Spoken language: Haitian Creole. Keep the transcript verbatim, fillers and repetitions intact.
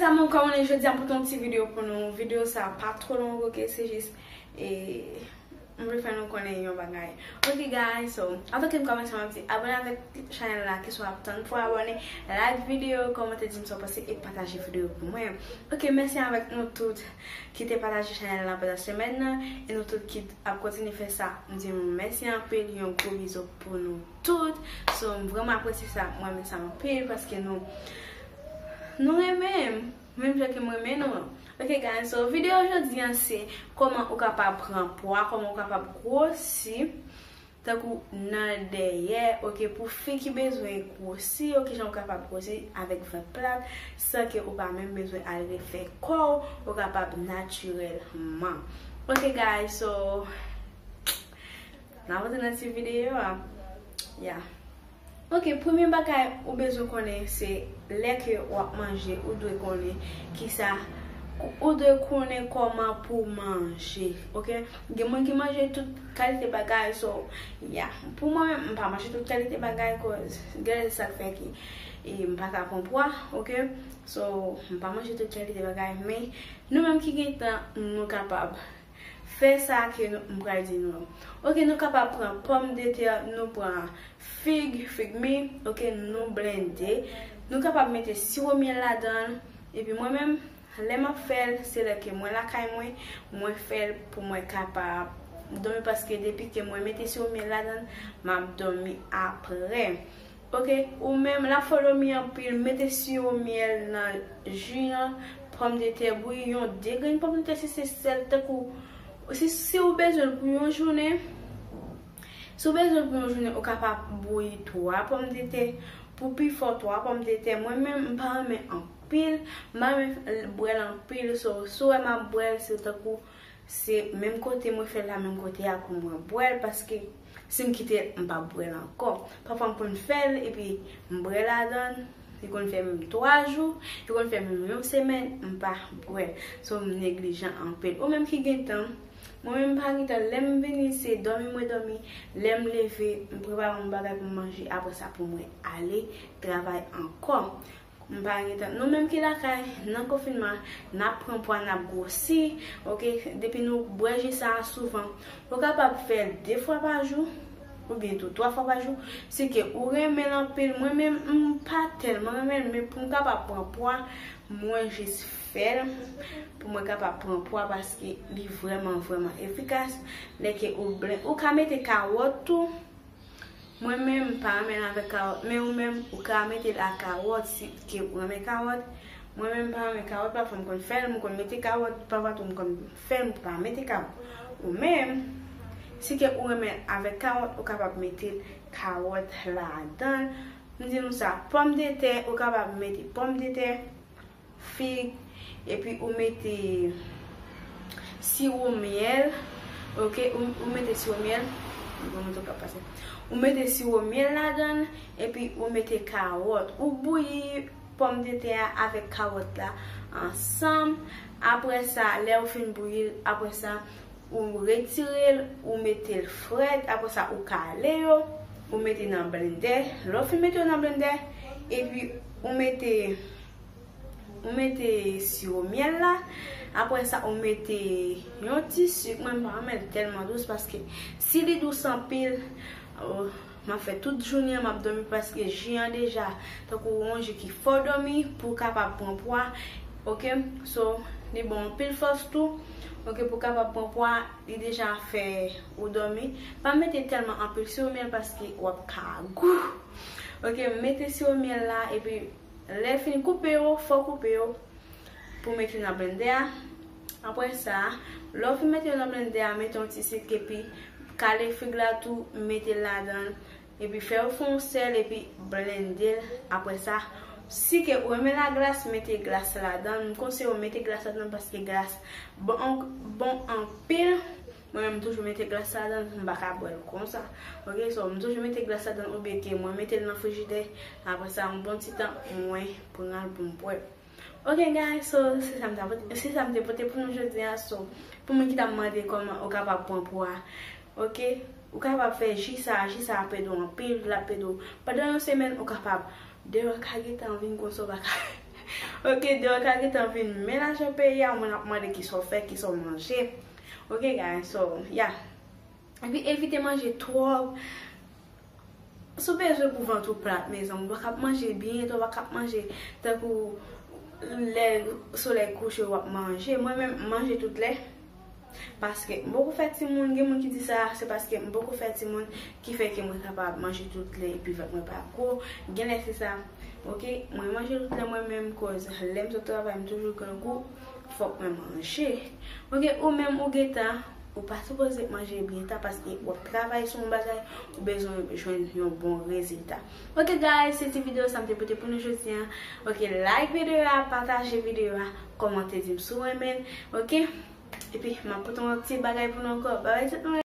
Sa mwen kòmannen jodi a pou ton ti videyo pou nou. Videyo sa pa twò long, oke, se jis e m vle fè nou konnen yon bagay. Oke guys, so avan ke m kòmanse, m ap di abòne avèk chanèl la, keswa w ap tann pou abòne, like videyo, kòmante, di m sa w panse e pataje videyo pou mwen. Oke, mèsi avèk nou tout ki te pataje chanèl la pandan semèn nan, e nou tout ki ap kontinye fè sa. M di nou mèsi anpil, yon gwo bizou pou nou tout. So m vrèman apresye sa, mwen renmen sa anpil paske nou nou renmen m menm jan ke m renmen nou an. Oke guys, so videyo jodi an se kòman ou kapab pran pwa, kòman ou kapab gwosi tankou nan dèyè, oke, pou fi ki bezwen gwosi, oke, jan ou kapab gwosi avèk vant plat san ke ou pa menm bezwen al refè kò w, ou kapab natirèlman. Oke guys, so n ap antre nan ti videyo a. Ya. Oke, premye bagay ou bezwen konnen se lè ke w ap manje, ou dwe konnen kisa, ou dwe konnen kòman pou manje, oke? Gen moun ki manje tout kalite bagay, so, ya. Pou mwen menm, m pa manje tout kalite bagay, cause gen lè se sa k fè ke e, m pa ka pran pwa, oke? So, m pa manje tout kalite bagay, men nou menm ki gen tan, nou kapab fè sa ke nou, m pral di nou an. Oke, nou kapab pran pòmdetè, nou pran fig, fig mi, oke, nou blende. Nou kapab mete siwo myèl ladan l, epi mwen menm, lè m ap fè l, se lè ke mwen lakay mwen, mwen fè l pou mwen kapab dòmi, paske depi ke mwen mete siwo myèl ladan l, m ap dòmi apre. Oke, ou menm, l ap fè w dòmi anpil, mete siwo myèl nan ji an, pòmdetè, bouyi yon de grenn pòmdetè si se sèl, tankou, si, si w bezwen l pou yon jounen, si w bezwen l pou yon jounen, ou kapab bouyi twa pòmdetè, pou pifò twa pòmdetè. Mwen menm, m pa renmen anpil, m pa renmen bwè l anpil, so, si w wè m ap bwè l, se tankou se menm kote mwen fè l la, menm kote a pou mwen bwè l, paske si m kite l, m p ap bwè l ankò. Pafwa m konn fè l, epi m bwè ladan l, li konn fè menm twa jou, li konn fè menm yon semèn, m pa bwè l. So, m neglijan anpil. Ou menm ki gen tan, mwen menm m pa gen tan, lè m vini, se dòmi mwen dòmi, lè m leve, m prepare yon bagay pou m manje, apre sa pou mwen ale travay ankò. M pa gen tan. Nou menm ki lakay, nan konfinman, n ap pran pwa, n ap gwosi, oke? Depi nou bwè ji sa a souvan, ou kapab fè l de fwa pa jou, oubyen tou twa fwa pa jou. Si ke ou renmen l anpil, mwen menm, m pa tèlman renmen l, men pou m kapab pran pwa, mwen jis fè l, pou mwen kapab pran pwa, paske li vrèman, vrèman efikas. Lè ke ou blen-, ou ka mete kawòt tou, Mwen menm, m pa renmen l avèk kawòt, men ou menm, ou ka mete l ak kawòt, si ke ou renmen kawòt. Mwen menm, m pa renmen kawòt, pafwa m konn fè l, m konn mete kawòt, pafwa tou m konn fè l, m pa mete kawòt. Ou menm, si ke ou renmen l avèk kawòt, ou kapab mete kawòt ladan l. M di nou sa, pòmdetè, ou kapab mete pòmdetè, fig, epi ou mete siwo myèl, oke, ou, ou mete siwo myèl, m gon moto k ap pase. Ou mete siwo myèl ladan l, epi ou mete kawòt. Ou bouyi pòmdetè a avèk kawòt la ansanm. Apre sa, lè ou fin bouyi l, apre sa, ou retire l, ou mete l frèt, apre sa, ou kale yo, ou mete nan blendè. Lè ou fin mete yo nan blendè, epi ou mete Ou mete siwo myèl la. Apre sa, ou mete yon ti sik. Mwen, m pa renmen l tèlman dous, paske si li dous anpil, oh, m ap fè tout jounen an, m ap dòmi, paske ji an deja, tankou yon ji ki fè w dòmi, pou w kapab pran pwa. Oke? So, li ba w anpil fòs tou. Oke, pou w kapab pran pwa, li deja fè ou dòmi. Pa mete tèlman anpil siwo myèl, paske w ap kagou. Oke, mete siwo myèl la, epi Lè fini koupe yo, fò w koupe yo pou mete nan blendè a. Apre sa, lè w fin mete yo nan blendè a, mete yon ti sik epi kale fig la tou, mete l ladan l. Epi fè yo fè yon sèl epi blende l. Apre sa, si ke ou renmen laglas, mete glas ladan l. M konseye w mete glas ladan l paske glas bon, bon anpil. Mwen menm, m toujou mete glas ladan l, m pa ka bwè l konsa. Oke, so, m toujou mete glas ladan l oubyen ke mwen mete l nan frijidè. Apre sa, yon bon ti tan, mwen pran l pou m bwè. Oke, guys, so, se sa m ta pote, se sa m te pote pou nou jodi a. So, pou moun ki ta mande kòman ou kapab pran pwa, oke, ou kapab fè ji sa, ji sa ap ede w anpil, l ap ede w. Pandan yon semèn, ou kapab, deyò ka gentan vin konsa, ou pa ka, Ok, deyò ka gentan vin menaje peyi a, moun ap mande ki sa w fè, ki sa w manje. Ok, guys, so, yeah. Epi evite manje twòp. Si w bezwen pou vant ou plat, mezanmi, ou pa ka ap manje byen, ou pa ka ap manje tankou lè solèy kouche w ap manje. Mwen menm, m manje tout lè. Paske m poko fè timoun, gen moun ki di sa, se paske m poko fè timoun ki fè ke mwen kapab manje tout lè epi vant mwen pa gwo. Genlè se sa. Ok, mwen manje tout lè mwen menm, koz lè m sot travay m toujou grangou, fòk mwen manje. Ok, ou menm ou gentan, ou pa sipoze manje byen ta paske w ap travay sou yon bagay, ou bezwen jwenn yon bon rezilta. Ok guys, se ti videyo sa m te pote pou nou jodi a. Ok, like videyo a, pataje videyo a, kòmante di m si w renmen l. Ok, epi m ap pote yon ti bagay pou nou ankò. Bye bye tout moun.